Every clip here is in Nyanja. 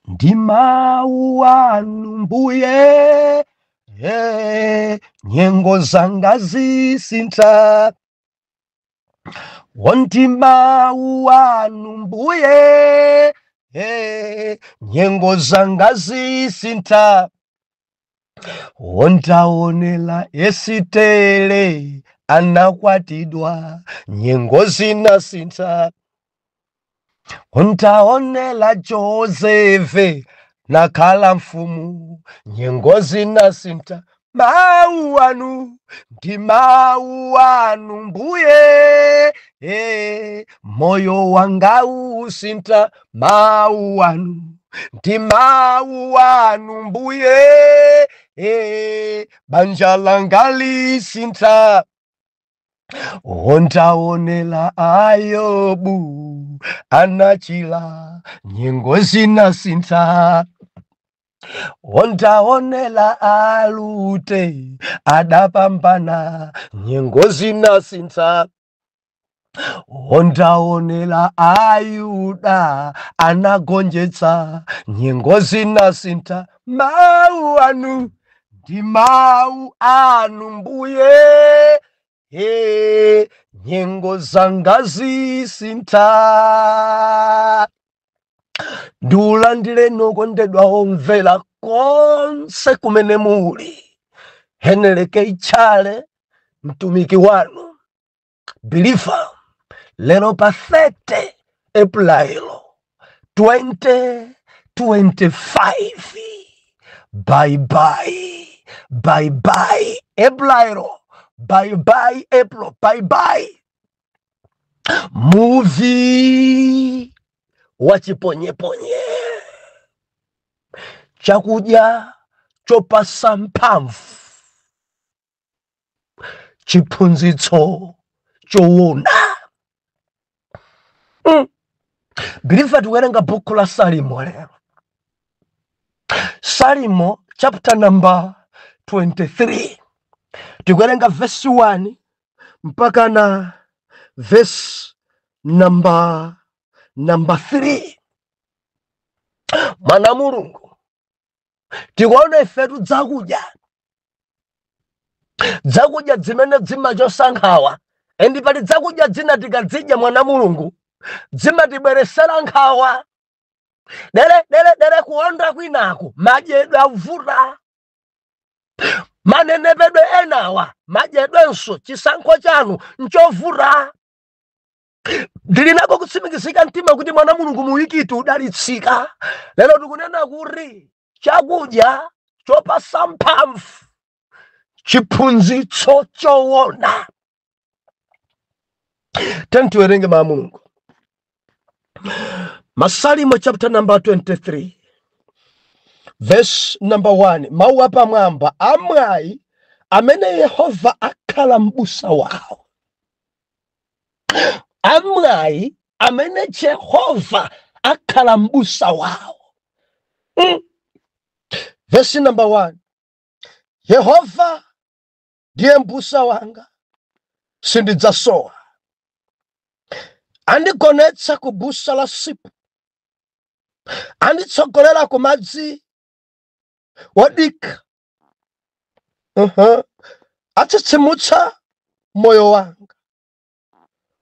Ndi mawu anu mbuye, nyengo zanga zisintha. Ndi mawu anu mbuye, nyengo zanga zisintha. Wontaonela Esitele anakwatidwa, nyengo zinasintha. Wontaonela Josefe nakhala mfumu, nyengo zinasintha. Mawu anu ndi mawu anu mbuye, moyo wanga usintha. Mawu anu ndi mawu anu mbuye, banja langa lisintha. Wontaonela Ayobu anachila, nyengo zinasintha. Wontaonela Alute adapambana, nyengo zinasintha. Wontaonela Ayuda anagonjetsa, nyengo zinasintha. Mawu anu ndi mawu anu mbuye, nyengo zanga zisintha. Ndiulandireni okondedwa omvera konse kumene muli. Heneleke Ichale mtumiki wanu believer, lero pa 30 April 2025. Bye bye, bye bye April, bye bye April, bye bye muvi wachiponyeponye, chakudya chopasa mphamvu, chiphunzitso chowona. Believer, tikuwerenga buku la Salimo lero, Salimo chapter number 23, tikuwerenga verse 1 mpaka na verse number 3. Mwana Mulungu, tikuona ifetu dzakudya zimene zimachosa nkhawa, and pali dzakudya dzina tikadzidya, mwana Mulungu, zimatibweresera nkhawa. Dere dere dere, kuonda kwinaku madyedwe avuta, manenepedwe enawa madyedwenso, chisankho chanu nchovuta. Ndili nako kutsimikizika mtima kuti, mwana Mulungu, muyikiti udalitsika. Lero tikunena kuti chakudya chopasa mphamvu, chiphunzitso chowona. Tiyeni tiwerenge mawu a Mulungu, Masalimo chapter number 23 verse number 1. Mawu apamwamba: amwayi amene Yehova akhala m'busa wawo. Amwayi amene Jehova akhala m'busa wawo. Verse number 1: Yehova ndiye m'busa wanga, sindidzasowa. Andigonetsa ku busa la msipu, anditsogolera ku madzi wodikha. Atsitsimutsa moyo wanga.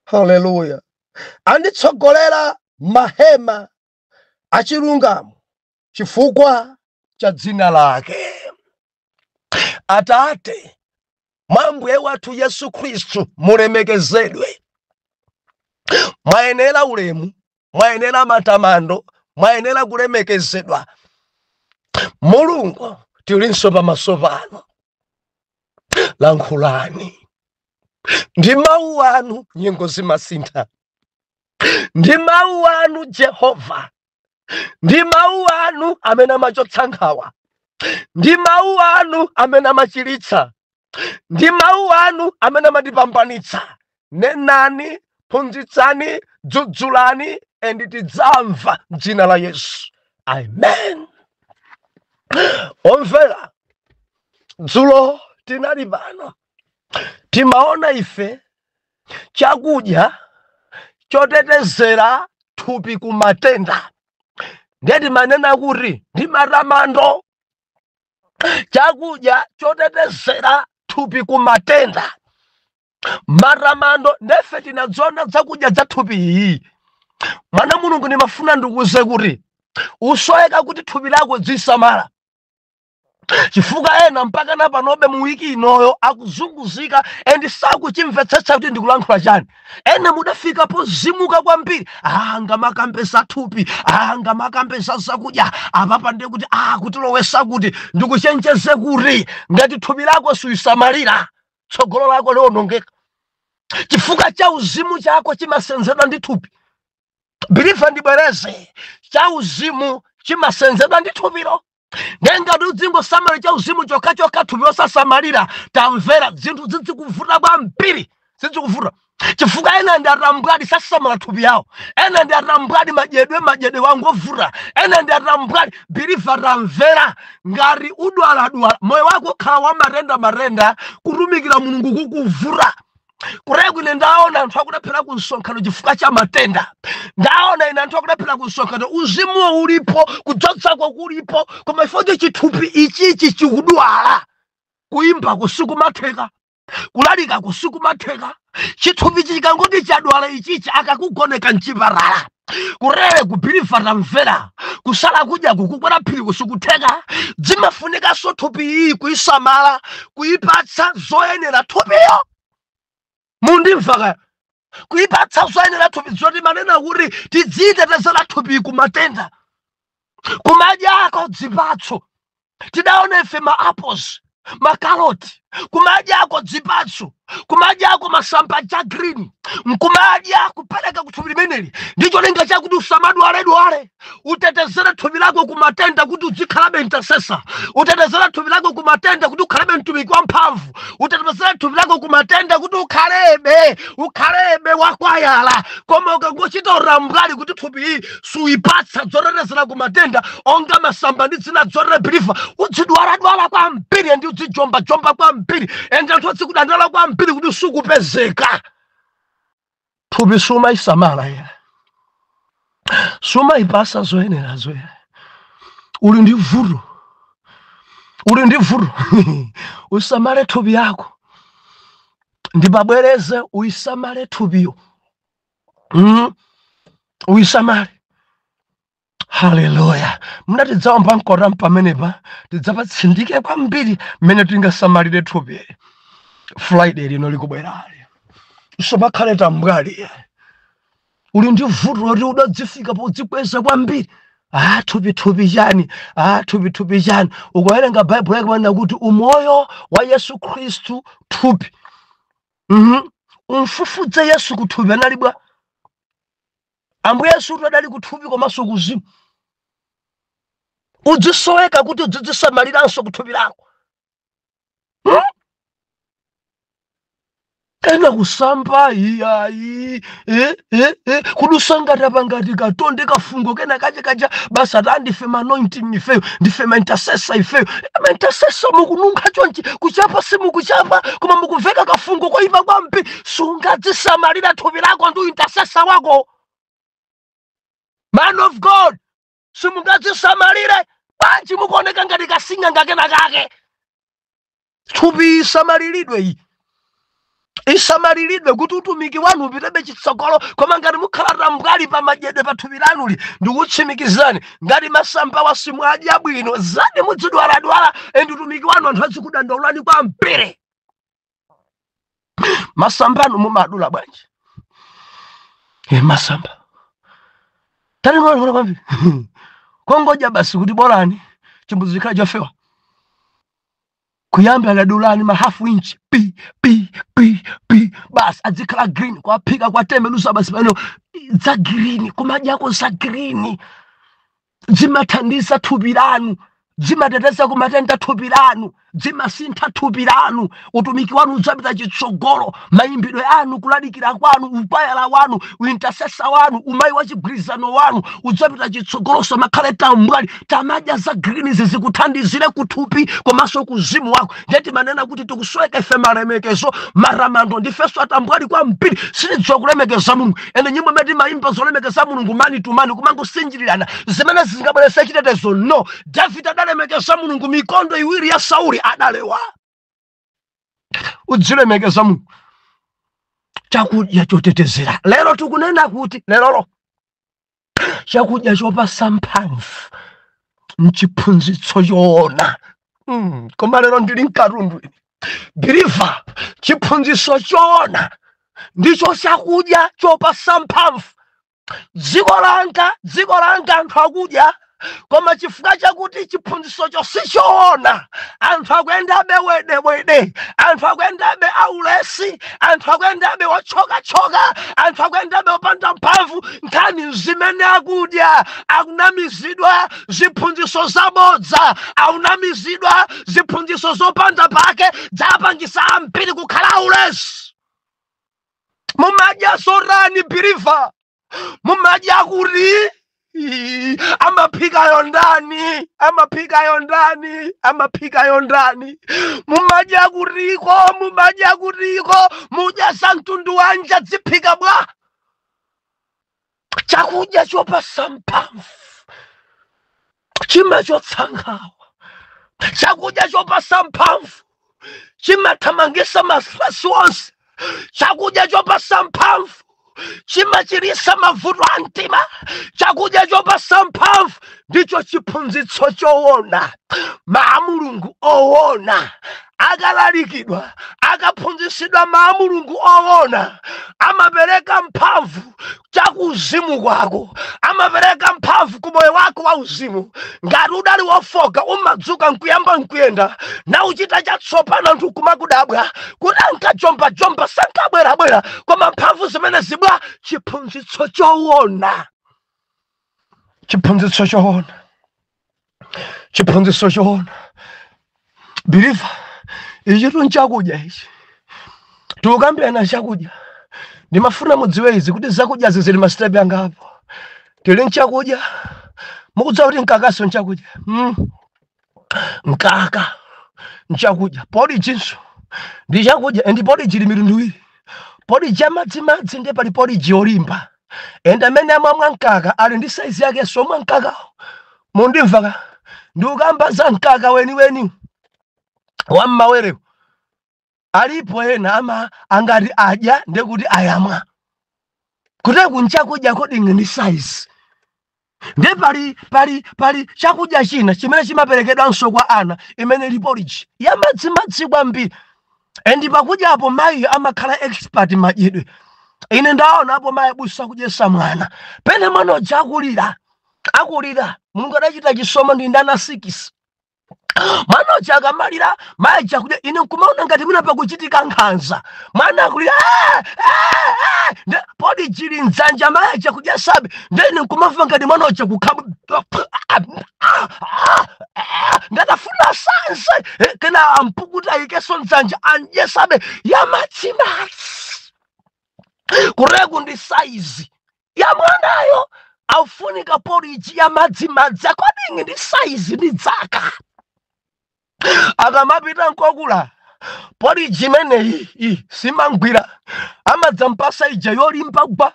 Haleluya! Anditsogolera mahema achilungamo chifukwa cha dzina lake. Atate, mwa Ambuye wathu Yesu Khristu, mulemekezedwe. Mwayenera ulemu, mwayenera matamando, mwayenera kulemekezedwa. Mulungu, tilinso pamaso pano, lankhulani ndi mawu anu, nyengo zimasintha. Ndi mawu anu Jehova, ndi mawu anu amene amachotsa nkhawa, ndi mawu anu amene amachiritsa, ndi mawu anu amene amatipambanitsa. Nenani, phunzitsani, dzudzulani, and tidzamva m'dzina la Yesu, amen. Omvera, dzulo tinali pano, timaona ife chakudya chotetezera thupi ku matenda. Ndeti manena kuti ndi matamando, chakudya chotetezera thupi ku matenda, matamando. Ndefe tinadziona zakudya za thupi iyi. Mwana Mulungu, ndimafuna ndikuuze kuti usoweka kuti thupi lako dzisamala, chifukwa ena mpaka na panobe mu wiki inoyo akuzunguzika and sakuchimvetsetsa kuti ndikulankhula chani. Ena mudafika pozimuka kwambiri. Ah, ngamakambesa thupi, ah, ngamakambesa zakudya apapa, ndiye kuti ah, kutilowesa kuti. Ndikuchenjeze kuti ngati thupi lako suisamalira, tsogolo lako liwonongeka, chifukwa cha uzimu chako chimasenzedwa ndi thupi. Believer, ndibwereze, cha uzimu chimasenzedwa ndi thupilo. Ngati udzingosamala cha uzimu chokhachokha, thupi osasamalira, tamvera, zinthu zizikuvuta kwambiri, zizikuvuta, chifukwa ena ndi atambwadi, sasamala thupi yawo. Ena ndi atambwadi, madyedwe madyedwe wangovuta. Ena ndi atambwadi. Believer, tamvera, ngati udwaladwala, moyo wako ukhala wa matenda matenda, kutumikira Mulungu kukuvuta. Kureko ine ndaona anthu akulephera ku msonkhano chifukwa cha matenda. Ndaona ine anthu akulephera ku msonkhano. Uzimuwo ulipo, kudzozako kulipo, koma ifo chithupi ichichi chikudwala, kuyimba kusikumatheka, kulalika kusikumatheka. Chithupi chikangoti chadwala ichichi, akakugoneka mchipatala. Kurere ku believer, tamvera, kusala kudya, kukukwera phiri kusikutheka. Zimafunikanso thupi iyi kuyisamala, kuyipatsa zoyenera thupiyo. Mundimva kaya? Kuyipatsa zoyenera thupi, zoti manena kuti tidzitetezera thupi kumatenda, kumadyako dzipatso. Tidaona ife ma apples, makaroti, kumadyako dzipatso, kumadyako masamba cha green, nkumadya, kupereka kuthupi limeneli ndicho linga chakuti usamadwaledwale. Utetezere thupi lako kumatenda kuti uzikhalabe intercessor. Utetezere thupi lako kumatenda kuti ukhalebe mtumiki wamphamvu. Utetezere thupi lako kumatenda kuti ukhalebe wakwayala. Koma ukangochita urambwali kuti thupi iyi suipatsa zotetezera kumatenda onga masamba ndi zina zotere, believer, udzidwaladwala kwambiri ndi udzijombajomba kwambiri, and anthu adzikudandaula kwambiri kuti sukupezeka. Thupi sumayisamala ya, sumayipasa zoyenerazo ya. Uli ndi vuto, uli ndi vuto. Usamale thupi yako. Ndipabwereze, uyisamale thupiyo. Uyisamale. Haleluya! Muna tidzawamba mkota pamenepa, tidzapatsindike kwambiri mmene tingasamalire thupi Friday lino likubwerali. Usamakhale tambwali. Uli ndi vuto loti udadzifika podzikweza kwambiri. Ah, thupi thupi chani? Ah, thupi thupi chani? Ukawerenga Baibulo yake manena kuti umoyo wa Yesu Khristu thupi. Umfufudze Yesu kuthupi analibwa. Ambuye Yesu adali kuthupi komanso kuzimu. Udzisoweka kuti udzidzisamaliranso kuthupi lako. Ena kusamba iyayi, kudusa ngati apa, ngati katonde, kafungo kena kache kacha basi. Ati ndife ma anointing ifeyo, ndife ma intercessor ifeyo. Ma intercessor mukununkha chonchi, kuchapa simukuchapa, koma mukuveka kafungo koipa kwambiri. Sungadzisamalira thupi lako ndi intercessor wako? Man of God, simungadzisamalire bwanji? Mukuoneka ngati kasing'anga kena kake. Thupi isamaliridwe iyi, isamaliridwe kuti utumiki wanu upitebe chitsogolo. Koma ngati mukhala tambwali pa madyedwe pa thupi lanuli, ndikutsimikizani, ngati masamba wasimwadya bwino zadi, mudzidwaladwala and utumiki wanu anthu azikudandaulani kwambiri. Masamba anu mumadula bwanji? Masamba taling'ono kwambiri, kongodya basi kuti bolani chimbuzi chikhala chofewa. Kuyamba ladulani ma half inch, p p p p, basi adzikhala green. Kwaphika, kwatembenusa, basi pano za green. Kumadyako za green zimathandiza thupi lanu, zimateteza kumatenda thupi lanu. Zimasintha thupi lanu, utumiki wanu udzapita chitsogolo, mayimbidwe anu, kulalikira kwanu, upayala wanu, uintercessor wanu, umayi wa chigwirizano wanu udzapita chitsogolo. Samakhale tambwali, tamadya za green zikuthandizire kuthupi komanso kuzimu wako. Ndiye timanena kuti tikusweka ife malemekezo, maramando, ndifenso atambwali kwambiri, sitidziwa kulemekeza Mulungu. Ende nyimbo imene timayimba zolemekeza Mulungu, mani to mani, kumangosinjirirana, zimene zingabweretse chitetezo? No. David adalemekeza Mulungu, mikondo iwiri ya Sauli adalewa. Udzilemekeza Mulungu, chakudya chotetezera. Lero tikunena kuti lerolo chakudya chopasa mphamvu mchiphunzitso choona. Koma lero ndili mkatundu ine, believer. Chiphunzitso choona ndicho chakudya chopasa mphamvu. Dziko langa, dziko langa, anthu akudya, koma chifukwa chakuti chiphunzitsocho sichoona, anthu akuyendabe wedewede, anthu akuyendabe aulesi, anthu akuyendabe wochokachoka, anthu akuyendabe opanda mphamvu. Nkhani zimene akudya, akunamizidwa ziphunzitso zabodza, akunamizidwa ziphunzitso zopanda pake, dzapangisa ambiri kukhala aulesi. Mumadya zotani, believer? Mumadya kuti amaphikayo ndani? Amaphikayo ndani? Amaphikayo ndani? Mumadya kutiko? Mumadya kutiko? Mudya za mtundu wanja? Dziphika bwa? Chakudya chopasa mphamvu chimachotsa nkhawa. Chakudya chopasa mphamvu chimathamangisa mastress onse. Chakudya chopasa mphamvu chimachirisa mavuto a mtima. Chakudya chopasa mphamvu ndicho chiphunzitso choona. Maa Mulungu owona akalalikidwa, akaphunzitsidwa, maa Mulungu owona amapereka mphamvu chakuuzimu kwako, amapereka mphamvu ku moyo wako wa uzimu. Ngati udali wofoka, umadzuka nkuyamba nkuyenda nauchita chatsopano, anthu kumakudabwa kuti ankajombajomba, sankabwerabwera, koma mphamvu zimene zibwa chiphunzitso choona, chiphunzitso choona, chiphunzitso choona. Believer, ichitu nchakudya ichi, tikukambirana chakudya. Ndimafuna mudziwe izi, kuti zakudyazi zili masteps angapo. Tili nchakudya, mukudziwa kuti mkakaso nchakudya. Mkaka nchakudya, porridge ndi chakudya. And porridge ili mitundu iwiri: porridge amadzimadzi, ndiye pali porridge yolimba. And amene amamwa mkaka ali ndi saizi yake somwa mkakawo. Mundimva ka? Ndikukamba za mkaka weniweni wammawerewo. Alipo ena ama angati adya ndekuti ayamwa kuteku nchakudya according ndi size. Ndiye pali chakudya china chimene chimaperekedwanso kwa ana, imene ili porridge yamadzimadzi kwambiri. And pakudyapo mayi amakhala expert madyedwe. Ine ndaonapo mayi abusa kudyesa mwana, pene mwana uja akulira, akulira. Mulungu adachita chisomo, ndi ndana 6. Mwana uja akamalira, mayi chakudya, ine nkumaona ngati mwina pakuchitika nkhanza. Mwana akulira, "Ah, ah, ah." Porridge ili mdzanja, mayi chakudya sabe. Ndene nkumamva ngati mwana uja kukhamu, ndatafuna sanse. Kena ampukuta, ayikeso mdzanja, anjesabe yamadzimadzi. Kureku ndi saizi ya mwanayo, afunika porridge ya madzimadzi according ndi saizi ndi dzaka. Akamapita nkokula, porridge imeneyi simangwira, amadzampasa ija yolimba gwa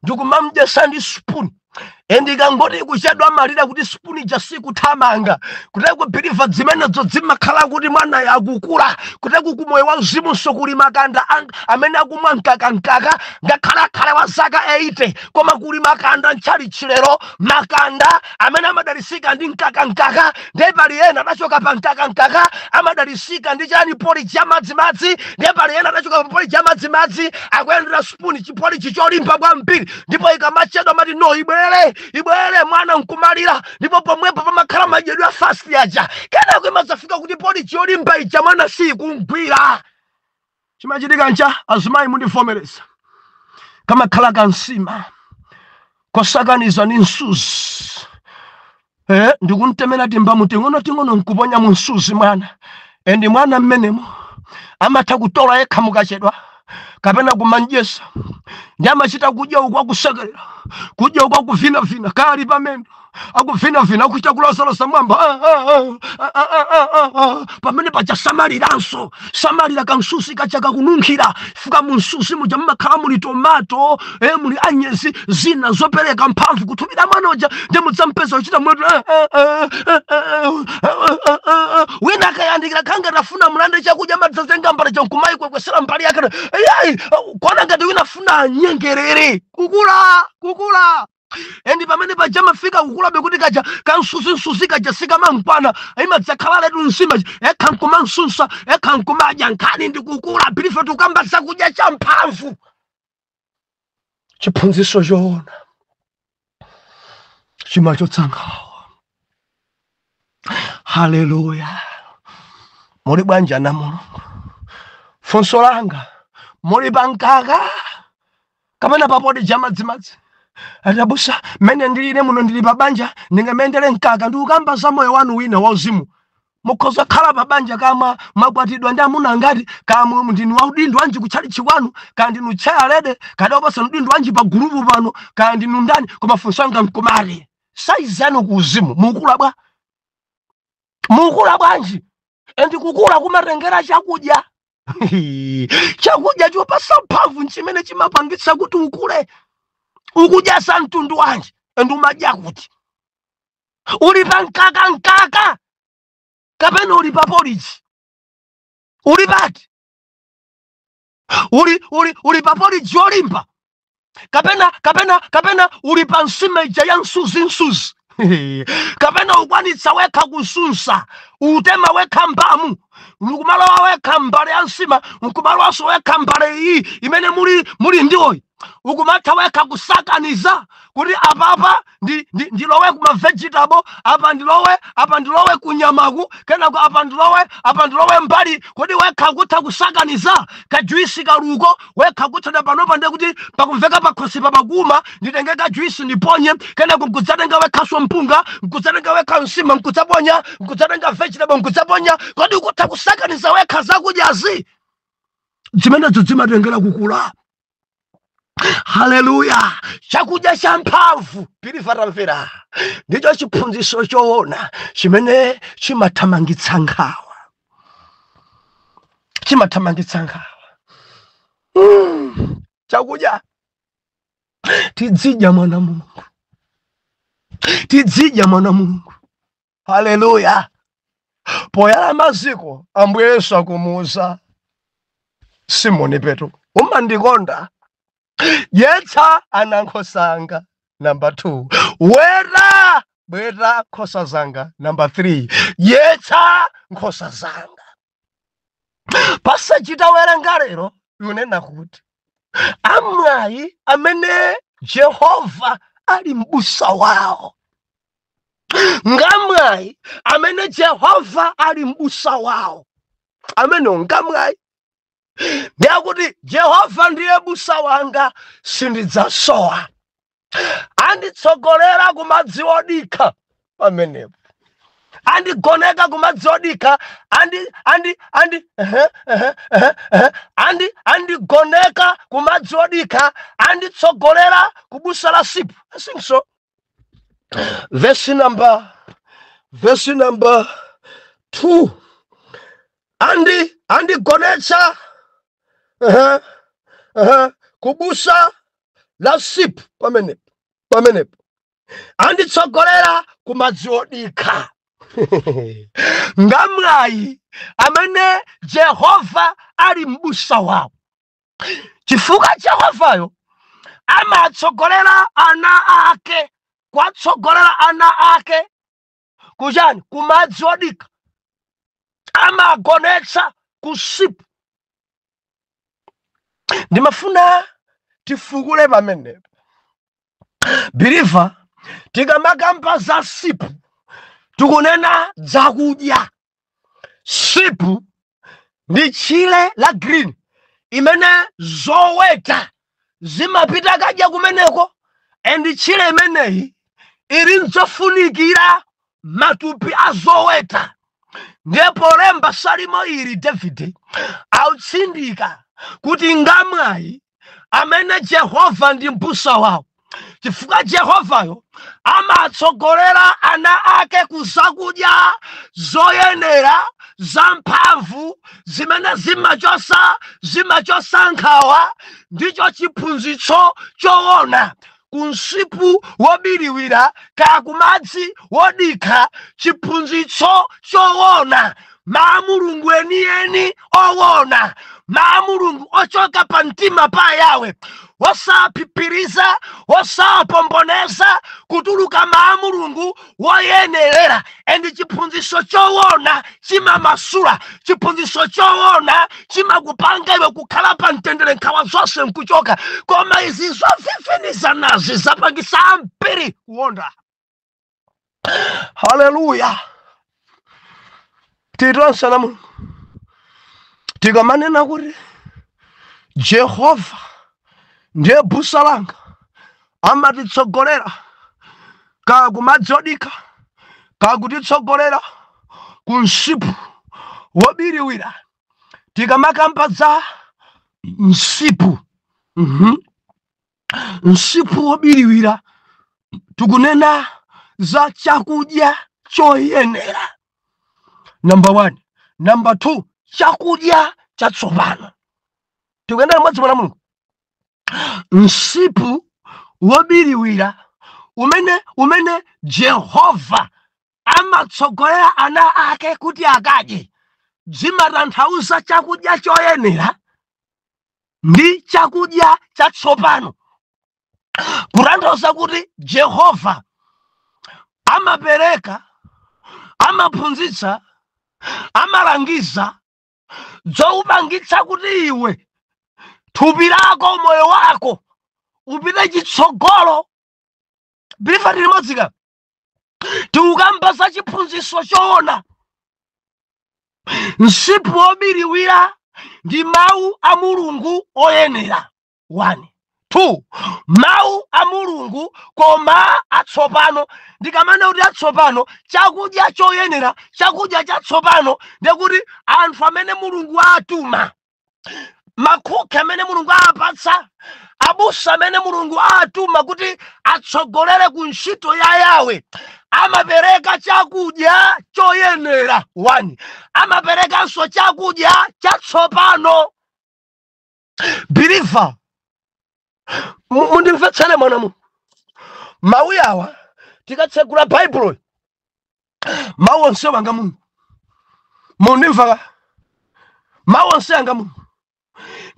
ndikumamdyesa ndi spoon. And ikangoti ikuchedwa, amalira kuti spoon ija sikuthamanga. Kuteku, believer, zimenezo zimakhala kuti mwanayo akukula. Kuteku kumoyo wa uzimunso kuli makanda amene akumwa mkaka, ngakhale akhale wa zaka 80, koma kuli makanda ntchalichi lero, makanda amene amadalisika ndi mkaka. Ndiye pali ena adachoka pa mkaka, amadalisika ndi chani? Porridge ya madzimadzi. Ndiye pali ena adachoka pa porridge ya madzimadzi, akuyendera spoon, chiporridge cholimba kwambiri, ndipo ikamachedwa amati, "No, ibwere, ibwere." Mwana nkumalira, ndipo pomwepo pamakhala madyedwe a fast aja. Kenako imadzafika kuti porridge yolimba ija mwana sikungwira. Chimachitika ncha, azimayi mundivomereza, kamakhala kansima kosakaniza ndi msuzi, ndikuntemera timbamu ting'ono ting'ono nkuponya mu msuzi mwana. And mwana mmenemo amatha kutola yekha mukachedwa kapena kumanjesa, ndi amachita kudya uku akusekerera, kudya uku akuvinavina, kali pamene akuvinavina, akuchita kulosalosa mwamba. Ah, ah, ah, ah, ah, ah, ah, ah. Pamene pachasamaliranso samalira kansusi kachaka kununkhira fika munsusi muja mmakhala muli tomato, muli anyezi zina zopereka mphamvu kuthumira mwana uja, ndi mudzampeza uchita mwetu. Ah, ah, ah, ah, ah, ah, ah, ah. Wina akayandikira khanga tafuna mulande chakudya, madzazenga mbale chankumayikwekesera mbali yake, yayi kwana ngati wina afuna anyengerere. Kukula, kukula. And pamene paja mafika kukulabe kuti kaja kansusinsusi kaja sikamamkwana, imadzakhala letu nsima ekha nkumansunsa, ekha nkumadya. Nkhani ndi kukula. Bilife tukamba zakudya cha mphamvu, chiphunzitso choona chimachotsa nkhawa. Haleluya! Muli bwanji ana Mulungu? Funso langa, muli pa mkaka kapena papoti chamadzimadzi? Atabusa, mmene ndilire muno, ndili pa banja, ndingamendere mkaka? Ndikukamba za moyo wanu wina wauzimu. Mukhoza khala pa banja, kama mwakwatidwa ndi amuna angati, kama ndinu waudindo wanji kutchalichi kwanu, kaya ndinu chairlady, kaya opasa mdindo wanji pa gulupu pano, kaya ndinu ndani, koma funso langa nkumati, size yanu ku uzimu, mukula bwa? Mukula bwanji? And kukula kumatengera chakudya, chakudya chopasa mphamvu nchimene chimapangitsa kuti ukule. Ukudya sa mtundu wanji? And umadya kuti? Uli pa mkaka mkaka kapena uli pa porridge? Uli pati? Uli pa porridge yolimba kapena uli pa nsima ija ya msuzi msuzi, kapena ukwanitsa wekha kusunsa, utema wekha mbamu nkumalowa wekha mbale ya nsima, nkumalowanso wekha mbale iyi imene muli ndiwoyi? Ukumatha wekha kusakaniza kuti apapa ndilowe kuma vegetable, apa ndilowe, apa ndilowe kunyamaku, kenako apa ndilowe, apa ndilowe mbali? Kodi wekha kutha kusakaniza kajuisi kaluko wekha kuthana panopa, ndiye kuti pakumveka pakhosi papakuma, nditenge kajuisi ndiponye, kenako nkudzatenga wekhaso mpunga, nkudzatenga wekha nsima nkudzaponya, nkudzatenga vegetable nkudzaponya? Kodi ukutha kusakaniza wekha zakudyazi? Zimenezo zimatengera kukula. Haleluya! Chakudya cha mphamvu, pilivatamvera, ndicho chiphunzitso choona chimene chimathamangitsa nkhawa, chimathamangitsa nkhawa. Chakudya tidzidya, mwana Mulungu, tidzidya, mwana Mulungu. Haleluya! Poyala maziko, Ambuye Yesu akumuuza Simoni Petro, "Umandikonda? Dyetsa ana nkhosa anga." Namba 2, "Weta, bweta nkhosa zanga." Namba 3, "Dyetsa nkhosa zanga." Pasachita werenga lero yunena kuti amwayi amene Jehova ali mbusa wawo, ngamwayi amene Jehova ali mbusa wawo, amene ngamwayi. Ndiyakuti Jehova ndiye busa wanga, sindidzasowa, anditsogolera kumadzi odikha, pamenepo andigoneka kumadzi odikha, andi andi andi ehe, ehe, ehe, ehe, andi andigoneka kumadzi odikha, anditsogolera kubusa la sipu. I think so. Verse number 2, andigonetsa kubusa la sipu, pamenepo anditsogolera kumadzi odikha. Ngamwayi amene Jehova ali mbusa wawo, chifukwa Jehovayo amatsogolera ana ake, kwatsogolera ana ake kuchani? Kumadzi odikha, amagonetsa kusipu. Ndimafuna tifukule pamenepo, believer. Tikamakamba za sipu, tikunena zakudya. Sipu ndi tchire la green imene zoweta zimapita kadya kumeneko, and tchire imeneyi ili nzofunikira matupi a zoweta. Ndiye polemba salimo ili Davide autsindika kuti ngamwayi amene Jehova ndi mbusa wawo, chifukwa Jehovayo amatsogolera ana ake ku zakudya zoyenera zamphamvu zimene zimachosa nkhawa, ndicho chiphunzitso choona, ku msipu wobiriwira kaya kumadzi wodikha, chiphunzitso choona, mawu a Mulungu enieni owona, mawu a Mulungu ochoka pa mtima pa Yawe, osaphiphiriza, osapomboneza, kutuluka mawu a Mulungu woyenerera. And chiphunzitso choona chimamasula, chiphunzitso choona chimakupanga iwe kukhala pa mtendere, nkhawa zonse nkuchoka. Koma izi zofifiniza nazi zapangisa ambiri kuwonda. Haleluya! Titonse na Mulungu tikamanena kuti Jehova ndiye busa langa, amatitsogolera kaya kumadzi odikha, kaya kutitsogolera ku msipu wobiriwira. Tikamakamba za msipu, msipu wobiriwira, tikunena za chakudya choyenera, number one. Number two, chakudya chatsopano. Tikuyenda limodzi, mwana Mulungu? Msipu wobiriwira umene Jehova amatsogolera ana ake kuti akadye, zimatanthauza chakudya choyenera ndi chakudya chatsopano, kutanthauza kuti Jehova amapereka, amaphunzitsa, amalangiza zowupangitsa kuti iwe thupi lako, moyo wako upite chitsogolo. Believer, tili limodzi? Tikukamba za chiphunzitso choona. Msipu wobiriwira ndi mawu a Mulungu oyenera, 1. 2, mawu a Mulungu koma atsopano. Ndikamana kuti atsopano, chakudya choyenera, chakudya chatsopano, ndekuti anthu amene Mulungu atuma, makhukhi amene Mulungu apatsa, abusa amene Mulungu atuma kuti atsogolere ku ntchito ya Yawe, amapereka chakudya choyenera, 1, amaperekanso chakudya chatsopano. Believer, mundimvetsere, mwana mu mawu awa. Tikatsegula Baibulo, mawu onse wanga Mulungu, mundimva? Mawu onse anga Mulungu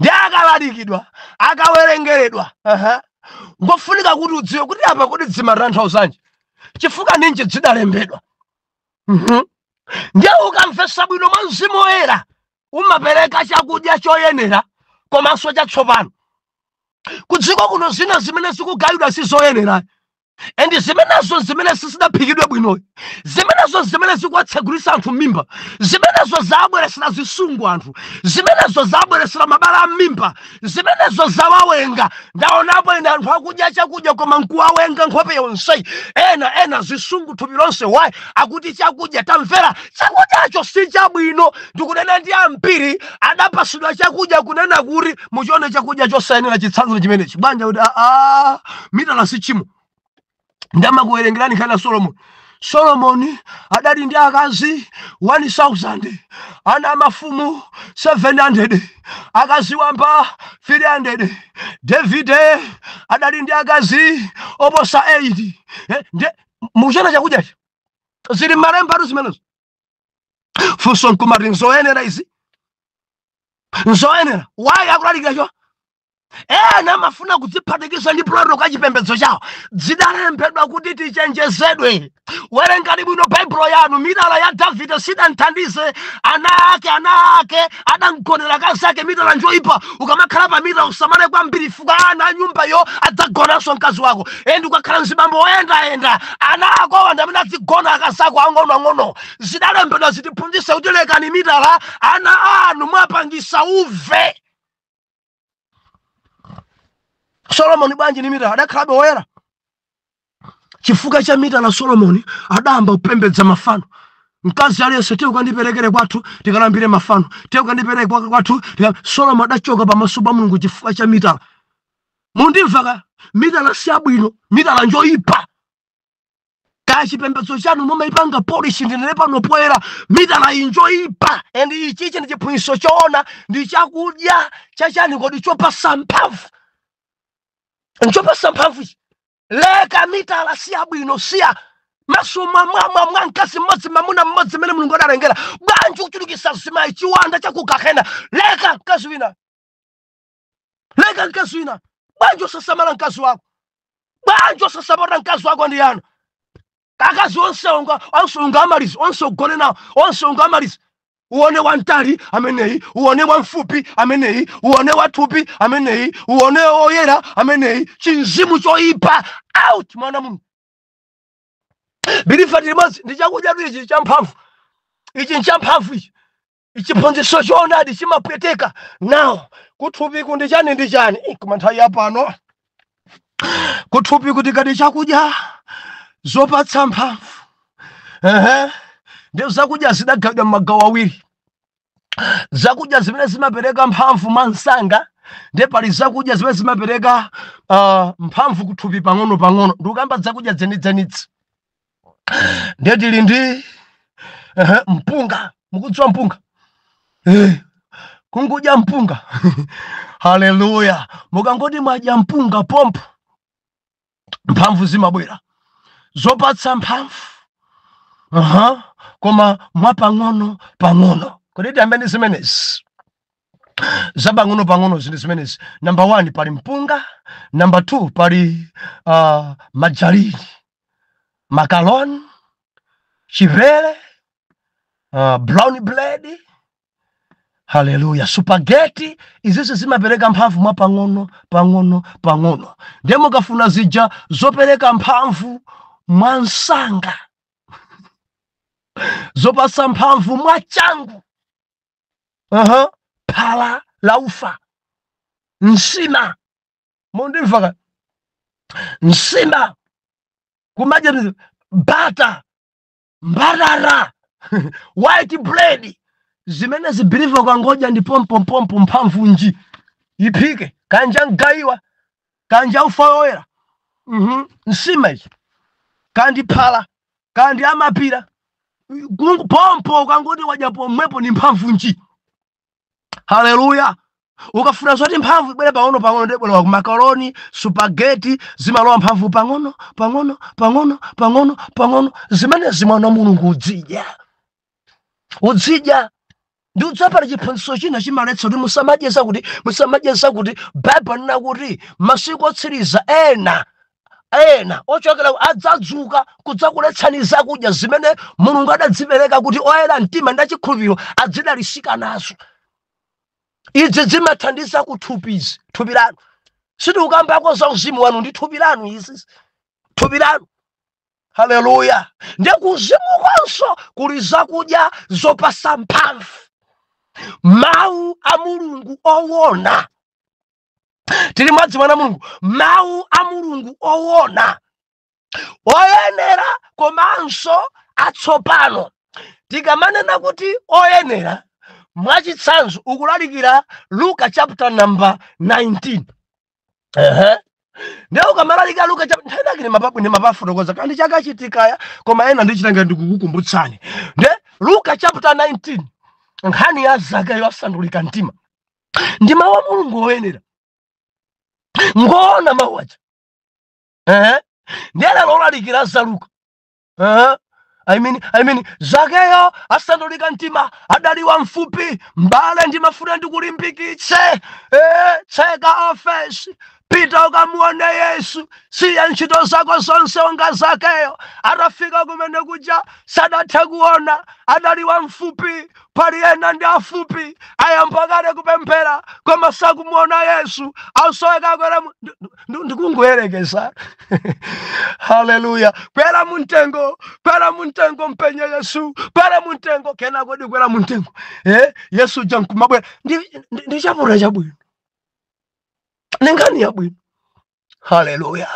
ndi akalalikidwa, akawerengeredwa, ngofunika kuti udziwe kuti apa kuti dzimatanthauzanji, chifukwa ninji zidalembedwa. Ndiye ukamvetsa bwino mwa Mzimu Woyera, umapereka chakudya choyenera komanso chatsopano. Kudziko kuno zina zimene zikugawidwa sizoyenera, and zimenezo zimene sizidaphikidwe bwinoyi, zimenezo zimene zikuwatsegulitsa anthu mimba, zimenezo zabweresera zisungu anthu, zimenezo zabweresera mabala a mimba, zimenezo zawawenga. Ndaonapo ine anthu akudya chakudya koma nkuwawenga nkhope yonseyi, ena ena zisungu thupi lonse. Why? Akuti chakudya, tamvera, chakudyacho si chabwino. Ndikunena ndi ambiri adapasidwa chakudya, kunena kuti muchione chakudya chosayenera. Chitsanzo chimenechi bwanja kuti aa, mitala si chimo. Ndamakuwerengerani nkhani ya Solomoni. Solomoni adali ndi akazi 1000, ana mafumu 700, akazi wamba 300. Davide adali ndi akazi oposa 8. Ndiye mukuchiona chakudyachi zili m'malemba zimenezo. Funso nkumati, nzoyenera izi? Nzoyenera? Why akulalikira cho? Ena amafuna kudziphatikiza ndi protocol ya chipembedzo chawo. Zidalembedwa kuti tichenjezedwe. Werengani bwino Baibulo yanu. Mitala ya Davide sidanthandize ana ake. Ana ake adamgonera akazi ake. Mitala njoyipa. Ukamakhala pa mitala usamale kwambiri, fuka ana a nyumbayo adzagonanso mkazi wako. And ukakhala mzibambo woyendayenda, ana ako ndi amene adzigona akazi ako ang'onoang'ono. Zidalembedwa zitiphunzitse kuti lekani mitala, ana anu mwapangisa uve. Solomoni bwanji ni mitala? Adakhalabe woyera. Chifukwa cha mitala, Solomoni adayamba kupembedza mafano. Mkazi aliyense, tiye ukandiperekere kwathu tikalambire mafano, tiye ukandipereke kwathu. Solomo adachoka pamaso pa Mulungu chifukwa cha mitala. Mundimva ka? Mitala si abwino, mitala njoyipa. Kaya chipembedzo chanu mumayipanga polish, ndinene pano poyera, mitala iyi njoyipa. And ichichi ndi chiphunzitso choona, ndi chakudya chachani kodi? Chopasa mphamvu, nchopasa mphamvu ichi. Leka mitala, si abwino, siya. Maso mwamwamwa mwa mkazi mmodzi, mamuna mmodzi mmene Mulungu adalengera. Bwanji kuchulukisa zimayi? Chiwanda chakugahena. Leka mkazi wina, leka mkazi wina. Bwanji osasamala mkazi wako? Bwanji osasapota mkazi wako ndi yanu? Akazi onse unga, onse ungamaliza, onse ugone nawo, onse ungamaliza. Uone wamtali ameneyi, uone wamfupi ameneyi, uone wathupi ameneyi, uone oyera ameneyi. Chinzimu choipa, out! Mwana Mulungu, believer, limodzi ndi chakudya tu ichi champhamvu, ichi nchamphamvu ichi. Chiphunzitso choonadi chimapweteka. Now, kuthupiku ndi chani ndi chani? Koma nthawi yapano, kuthupiku tikati chakudya zopatsa mphamvu, ehe, ndi zakudya zidagawidwa m'magawo awiri: zakudya zimene zimapereka mphamvu mwansanga, ndi pali zakudya zimene zimapereka mphamvu kuthupi pang'ono pang'ono. Ndikukamba zakudya zenidzenidzi. Ndiye tili ndi, ehe, mpunga. Mukudziwa mpunga? Kungudya mpunga, haleluya! Mukangoti mwadya mpunga, pompo mphamvu zimabwera, zopatsa mphamvu. Aha, koma mwapang'ono pang'ono. Kodi tiyambe ndi zimenezi zapang'ono pang'ono? Zinthu zimenezi, number 1 pali mpunga, number 2 pali majalini, makaloni, chipere, brown bread, haleluya, spaghetti. Izinso zimapereka mphamvu mwapang'ono pang'ono pang'ono. Ndiye mukafuna zija zopereka mphamvu mwansanga, zopatsa mphamvu mwachangu, phala la ufa, nsima. Mundimva ka? Nsima kumadya, bata, mbatata, white bread, zimene zi, believer, ukangodya ndi pompompompo, mphamvu nji. Iphike kanja mgayiwa, kanja ufa woyera, nsima ichi, kandi phala, kandi amapira. Pompo ukangoti wadya, pomwepo ni mphamvu nji. Haleluya! Ukafuna zoti mphamvu ibwere pang'ono pang'ono, ndibwera makaroni, spaghetti, zimalowa mphamvu pang'ono pang'ono pang'ono pang'ono pang'ono. Zimene zimwana Mulungu udzidya, udzidya ndi udzapata. Chiphunzitso china chimaletsa kuti musamadye zakuti, musamadye zakuti. Baibulo lina kuti masiku otsiriza ena ena ochokera adzadzuka kudzakuletsani zakudya zimene Mulungu adadzipereka kuti oyera mtima ndi achikhulupiriro adzidalisika nazo. Idzi zimathandiza kuthupizi, thupi lanu. Sitikukambako za uzimu wanu, ndi thupi lanu izi, thupi lanu. Haleluya! Ndiye kuzimukonso kuli zakudya zopasa mphamvu, mawu a Mulungu owona. Tili mwadzi, mwana Mulungu? Mawu a Mulungu owona, oyenera komanso atsopano. Tikamanena kuti oyenera, mwachitsanzo ukulalikira Luka chapter number 19. Ehe, ndiye ukamalalika Luka chapter, nthawi yake ndimapafotokoza kandi chakachitikaya, koma ena ndichitanga ndikukukumbutsani. Nde Luka chapter 19, nkhani ya Zakayo asandulika mtima, ndi mawu a Mulungu oyenera, ngoona mawu aja. Ehe, ndiye lero olalikira za Luka, ehe, I mean, Zakeyo asandulika mtima, adaliwa mfupi. Mbale, ndimafuna ndikulimbikitse, tseka ofesi, pita ukamuone Yesu, siya ntchito zako zonse onga Zakeyo. Atafika kumene kuja sadathe kuona, adaliwa mfupi. Pali ena ndi afupi, ayamba kale kupemphera koma sakumuona Yesu, asoweka kwera ndikungoyerekeza. Haleluya! Kwera mumtengo, kwera mumtengo, mpenye Yesu, kwera mumtengo. Kena kodi kwera mumtengo, Yesu uja nkumabwera. Ndi chaputala chabwino, ndi nkhani yabwino. Haleluya!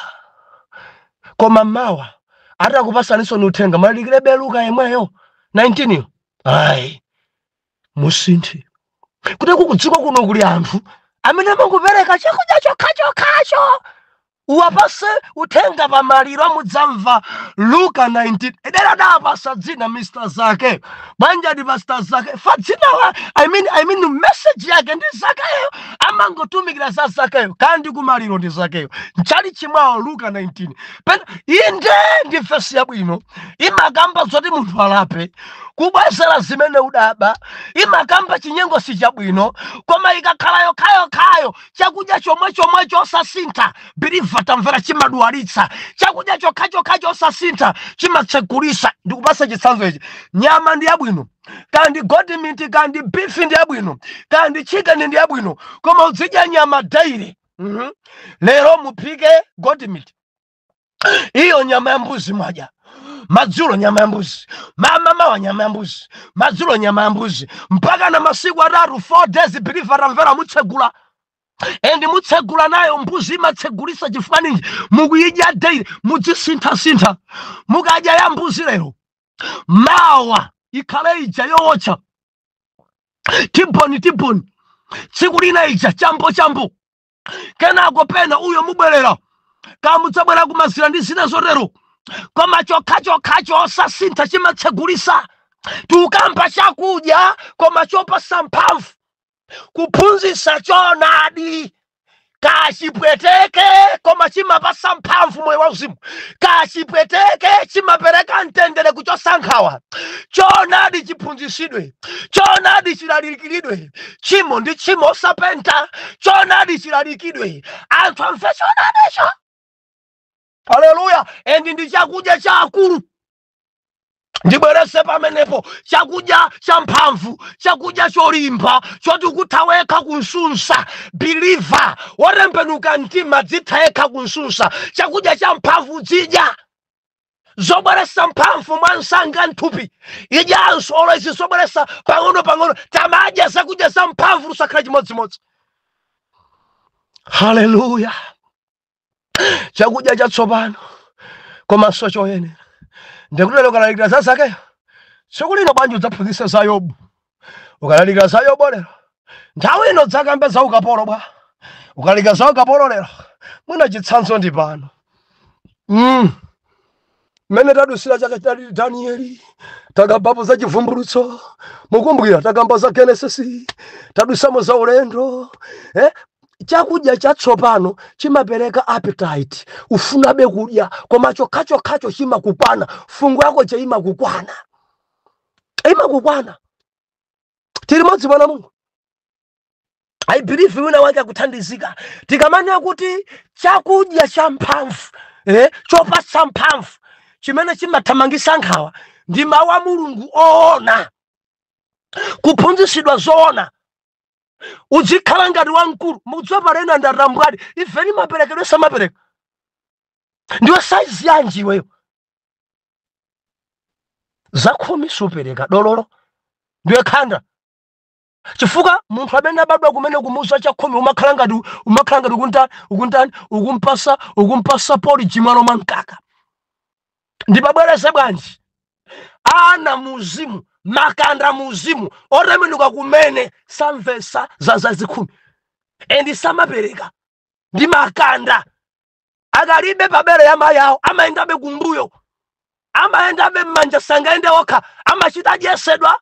Koma mawa atakupasaninso ni uthenga, malalikire Luka yemweyo. 19 yo ayi, musinthe kuti kudziko kuno kuli anthu amene amangopereka chakudya chokhachokhacho. Uwapase uthenga pamaliro, mudzamva Luka 19. Edera adapasa dzina Mr Zake. Banja ndi Pastor Zake fa dzina la, I mean message yake ndi Zakeyo, amangotumikira za Zakeyo, kandi kumaliro ndi Zakeyo, nchali chimwawo. Luka 19 pena inde ndi vesi yabwino, imakamba zoti munthu alape, kubwezera zimene udaba, imakamba chinyengo si chabwino. Koma ikakhala yokhayokhayo, chakudya chomwe chomwe chosasintha, believer tamvera, chimadwalitsa. Chakudya chokhachokha chosasintha chimatsegulisa. Ndikupasa chitsanzo ichi: nyama ndi yabwino, kandi goat meat, kandi beef ndi yabwino, kandi chicken ndi yabwino, koma uzidya nyama daily. Lero muphike goat meat, iyo nyama ya mbuzi, mwadya madzulo nyama ya mbuzi, mamawa nyama ya mbuzi, madzulo nyama ya mbuzi, mpaka na masiku 3, 4 days, believer tamvera, mutsegula and mutsegula nayo. Mbuzi imatsegulisa. Chifukwa ninji? Mukuyidya daily. Mudzisinthasintha. Mukadya ya mbuzi lero, mawa ikhale ija yowotcha, tiboni tiboni, tsiku lina ija chambo chambo, kenako pena uyo mubwerera kamudzabwera kumazira ndi zina zotero. Koma chokhachokhacho osasintha chimatsegulisa. Tikukamba chakudya koma chopasa mphamvu, kuphunzitsa choonadi kachipweteke koma chimapasa mphamvu moyo wauzimu, kachipweteke chimapereka mtendere, kuchosa nkhawa. Choonadi chiphunzitsidwe, choonadi chilalikidwe. Chimo ndi chimo, osapenta. Choonadi chilalikidwe, anthu amve choonadicho. Haleluya! And ndi chakudya cha akulu. Ndibwerese pamenepo chakudya cha mphamvu, chakudya cholimba choti ukutha wekha kunsunsa. Believer wotembenuka mtima dzitha yekha kunsunsa chakudya cha mphamvu. Dzidya zobweresa mphamvu mwa msanga mthupi, idyanso olo izi zobweresa pang'ono pang'ono. Tamadya zakudya za mphamvu, lusakhala chimodzimodzi. Haleluya! Chakudya chatsopano komanso choyenera. Ndikutero ukalalikira za Zakeyo tsiku lino, bwanji udzaphunzitsa za Yobu? Ukalalikira za Yobu lero, nthawi ino dzakambe za ukapolo bwa? Ukalalikira za ukapolo lero, mwina chitsanzo ndi pano mmene tadusira chaka chali Danieli, takambapo za Chivumbulutso, mukumbukira, takamba za Genesis, tadusamo za ulendo, eh? Chakudya chatsopano chimapereka appetite, ufunabe kudya, koma chokhachokhacho chimakukwana, fungo yako che imakukwana, imakukwana. Tili modzi, mwana Mungu. I believe wina wake akuthandizika tikamanena kuti chakudya cha mphamvu, chopatsa mphamvu chimene chimathamangisa nkhawa ndi mawu a Mulungu oona, kuphunzitsidwa zoona, uzikhala ngati wamkulu. Mukudziwa palena ndatambwali ifeni maperekedwe samapereka. Ndiwe saizi yanji iweyo? Zakhumi supereka, dololo, ndiwe khanda. Chifukwa munthu amene abadwa kumene kumuza chakhumi, umakhala ngati ukuntani, ukuntani, ukumpasa porridge mwalo mwa mkaka. Ndipabwereze bwanji? Ana muzimu, makanda muzimu, otembenuka kumene samvesa za zazikhumi and samapereka, ndi makanda, akalibe pabere ya mayi awo, amayendabe kumbuyo, amayendabe m'manja, sangaende okha, amachita adyesedwa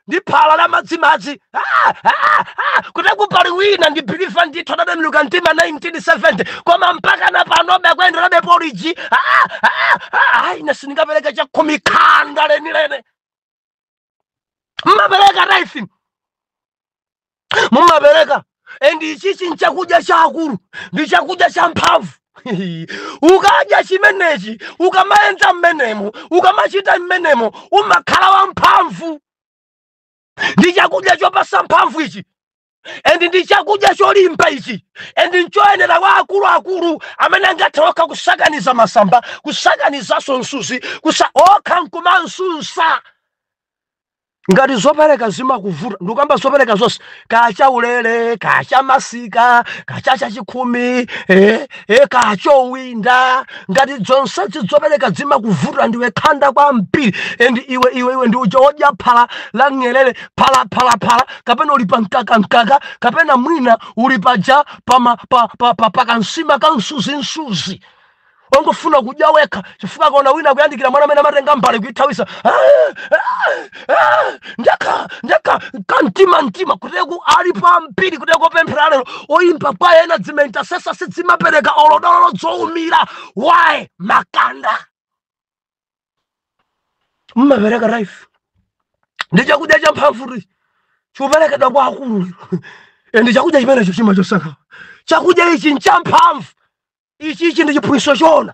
ndi phala la madzimadzi. Ah, ah, ah, kuti kupali wina ndi believer ndithu, adatembenuka mtima 1970, koma mpaka na panobe akuyenderabe porridge. Ah, ah, ah, ah, ine sindingapereke chakhumi, khanda lenilene. Mmapereka tithe, mumapereka, and ichichi nchakudya chakulu, ndi chakudya cha mphamvu. Ukadya chimenechi, ukamayenda mmenemo, ukamachita mmenemo, umakhala wamphamvu. Ndi chakudya chopasa mphamvu ichi, and ndi chakudya cholimba ichi, and nchoyenera kwa akuluakulu amene angathe okha kusakaniza masamba, kusakanizanso msuzi, kusa okha nkumansunsa. Ngati zopereka zimakuvuta, ndikamba zopereka zonse, kachaulere, kachamasika, kachachachikhumi, kachowinda, ngati zonsezi zopereka zimakuvuta, ndiwe khanda kwambiri. And iwe ndi uja wodya phala la ng'elere, phala phala phala, kapena uli pa mkaka mkaka, kapena mwina uli paja pa pa pa pa pakansima ka msuzi, ongofuna kudya wekha chifukwa akaona wina kuyandikira mwana amene amatenga mbale kuithawisa. Ah, ah, ah, ndekha ndekha kamtima mtima kuteku ali pambiri kuteko opemphera lero oyimba kwa ena dzima intercessor sidzimapereka olodololo zowumira. Why? Makanda. Mmapereka tithe ndi chakudya cha mphamvu chikuperekedwa kwa akulu, ndi chakudya chimenecho chimachotsa. Chakudya ichi nchamphamvu, ichi ndi chiphunzitso choona.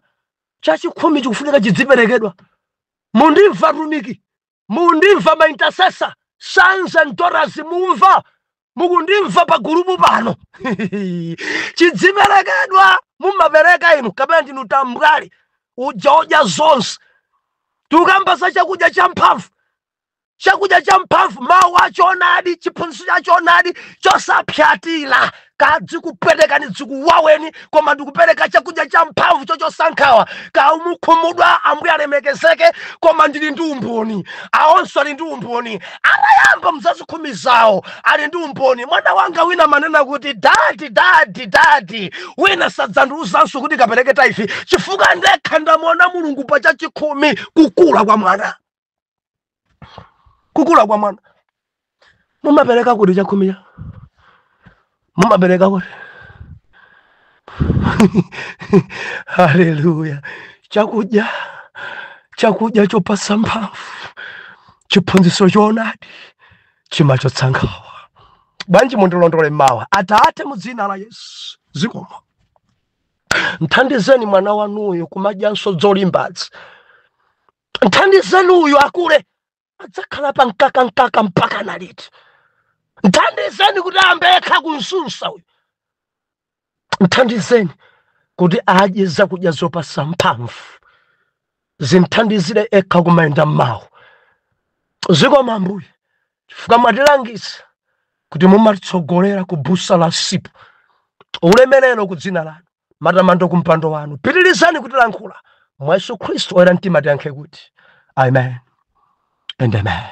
Chachikhumi chikufunika chidziperekedwa. Mundimva tumiki, mundimva ma intercessor, sons and daughters, mumva, mukundimva pa gulupu pano? Chidziperekedwa. Mumapereka inu kapena ndinu tambwali uja odya zonse? Tikukamba za chakudya champhamvu, chakudya champhamvu, mawu achonadi, chiphunzitso chachonadi chosapyatira. Kadzikupwetekani, dzikuwaweni, koma ndikupereka chakudya champhamvu chochotsa nkhawa. Kaumukhumudwa, Ambuye alemekezeke, koma ndili ndi umboni, awonso ali ndi umboni. Atayamba mzazikhumi zawo ali ndi umboni. Mwana wanga wina manena kuti, "Daddy, daddy, daddy, wina sadzandiuzanso kuti kapereke tithe, chifukwa ndekha ndamuona Mulungu pa chachikhumi." Kukula kwa mwana, kukula kwa mwana. Mumapereka kuti chakhumiya? Mumapereka kuti? Haleluya! Chakudya, chakudya chopatsa mphamvu, chiphunzitso choonadi chimachotsa nkhawa. Bwanji mundilondole mawa? Atate, mu dzina la Yesu, zikomo. Mthandizeni mwana wanuyo kumadyanso zolimbazi. Mthandizeni uyu akule, adzakhala pa mkaka mpaka naliti? Mthandizeni kuti ayambe yekha kunsunsa uyu. Mthandizeni kuti adye zakudya zopatsa mphamvu, zimthandizire ekha kumayenda mmawu. Zikomo Ambuye, chifukwa mwatilangiza kuti mumatitsogolera ku busa la sipu. Ulemerero ku dzina lanu, matamando ku mpando wanu. Pitirizani kutilankhula mwa Yesu Khristu oyera mtima. Tiyankhe kuti amen and amen.